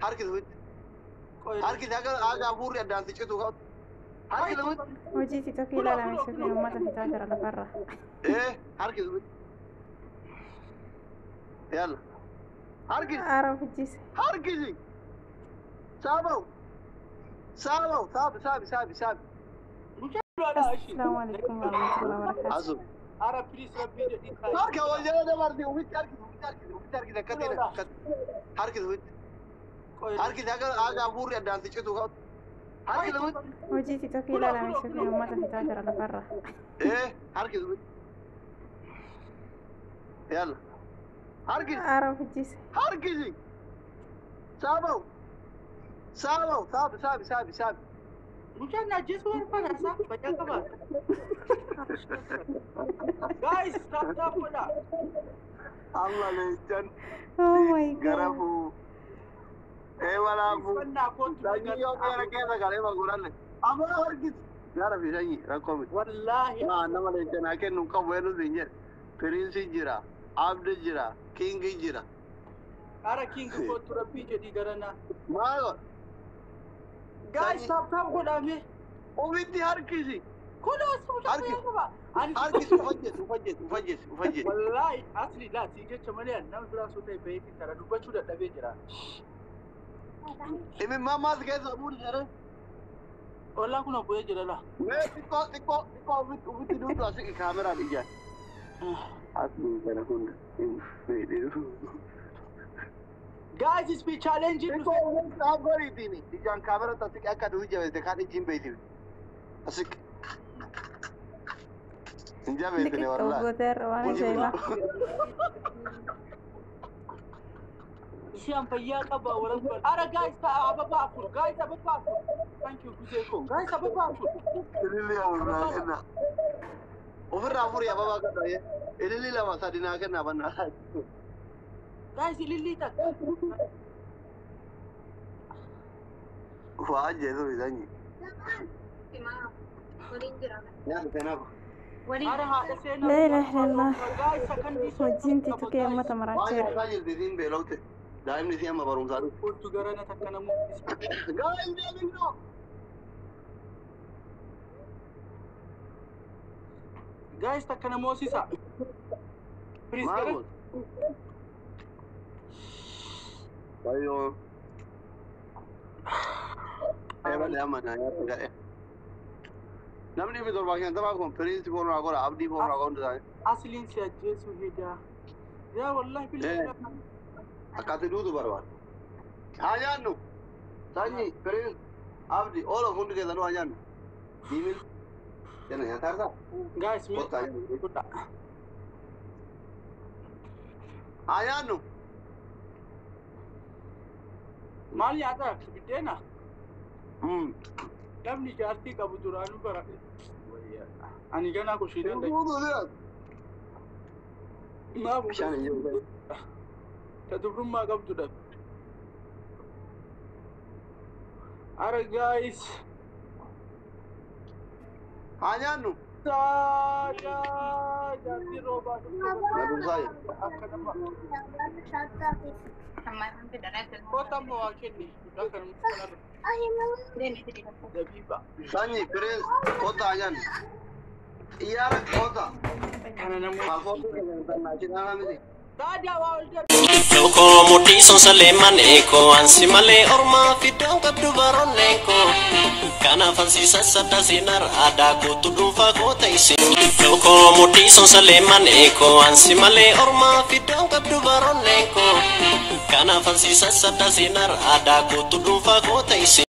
Harkisi ofitti. Harkisi haga hafuurri addaan si citu. Harkisi ofitti. Hojii TikTokii ilaalame sirrii uummata fixaa jira lafarra. Harkisi ofitti. Yalla. Harkisi. Aara hojjiise. Harkisi. Saabaw. Saabaw. Saabi saabi saabi saabi. Assalamu alaikum warahmatullahi wabarakatuh. Azu. Ara please rabbii jedhii. Harka wal jala dabarti ofitti harkisi ofitti harkisi ofitti harkisi akka ta'e harkisi ofitti. Harkisi haga hafuurri addaan si citu. Harkisi ofitti. Hojii TikTokii ilaalame sirrii uummata fixaa jira lafarra. Harkisi ofitti. Yalla. Harkisi. Aara hojjiise. Harkisi. Saabaw. Saabaw. Saabi saabi saabi saabi. Mucaan ajjeesuu barbaada isaa fayyaa qaba. Guys, tap tap godhaa. Amma leencan Oh my God. garafuu. Walaafu. Uffannaa kootu. Sanyii yoo keera keessa galee maguranne. Amma harkisi. Gara fi sanyii rakkoo miti. Wallaahi. Maa nama leencanaa kennu hin qabu eenyu siin jedhe. Piriinsi jira. Abdi jira. Kingi jira. Ara king kootu rabbii jedhii garanaa. Maal godha? Guys, tap tap godhaa mee. Ofitti harkisi. Kunoo suuta Harkisi. fayyaa qaba. Ani Harkisi ufajjeesi ufajjeesi ufajjeesi ufajjeesi. Wallaahi asli laa sii jecha malee ani nama biraa soo ta'e baheetiin tara dubbachuu dadhabee jira. Imimmaan maas keessa buuri jedhee. Ollaan kun bu'ee jira laa. Mee xiqqoo xiqqoo xiqqoo ofitti ofitti duutu asii kaameraan ijaan. Asii kana hunda hin beeku. Guys, speed challenge Xiqqoo ofitti dhaabbatiin ijaan kaameraa asii akka duuti jabeesse kaan ijjiin beeksifne. Asii. Hin jabeessine Liqixa wallaahi. gooteerra waan ajaa'ibaa. Isheen fayyaa qaba warra. Ara guys, ababa afur. Guys, ababa afur. Thank you, Guzeko. Guys, ababa afur. Ililli ofirraa kenna. Ofirraa afurii ababaa kenna. Ililli lama sadi naa kenna bannaa. Guys, ililli takka. Waa ajjeesuuf sanyii. Nyaata seenaa. Ara haadha seenaa. La ilaha illallah. Guys, sakandii Hojiin TikTokii uummata Waan maraacheera. nyaataa jirti isiin beelofte. Daa'imni isii amma barumsaa dhufu. Kootu garana takka namoonni. Guys, deebiin Guys, takka namoosisa. Please Maal gara. goota? Ayyoo. Eebalee amma naa nyaata gadhee. Namni dhibbi torbaa shantamaa kun piriinsi foonaa godha abdii foonaa godha hundi isaanii. Asliin si ajjeesuu hedaa. Yaa wallahi billahi. Akkasi duutu barbaada. Haa nyaannu. Sanyii piriinsi abdii oola hundi keessanuu haa nyaannu. Diimil. Jenna nyaataa harkaa? Guys, mee. Kottaa nyaannu. Haa nyaannu. Maal nyaataa? Biddeena? Namni jaartii qabu duraanuu bara. Ani ganaa kushiidhaan Hin duutu si'a. Maaf Bishaan hin jiru. ta dubrummaa qabdu dhabe. Ara guys. Haa nyaannu. Saadaa jaartii roobaa dhufte. Barumsaa jira. Akka nama. Kota ammoo waa kenni. Akka nama kanarra. Dabiiba. Sanyii piriinsi kottaa haa nyaannu. Xiyyaara kottaa. Kana namoota. Paaspoortii keenya internaashinaala miti. Saadaa waa ol darbe. Koo mudhii sonsalee manee koo ansi malee ormaa fiddoon qabdu baronneen koo kanaaf ansiisa sadda seenar aadaa kootu dhuunfaa koo ta'ise. Koo mudhii sonsalee manee koo ansi malee ormaa fiddoon qabdu baronneen koo kanaaf ansiisa sadda seenar aadaa kootu dhuunfaa koo ta'ise.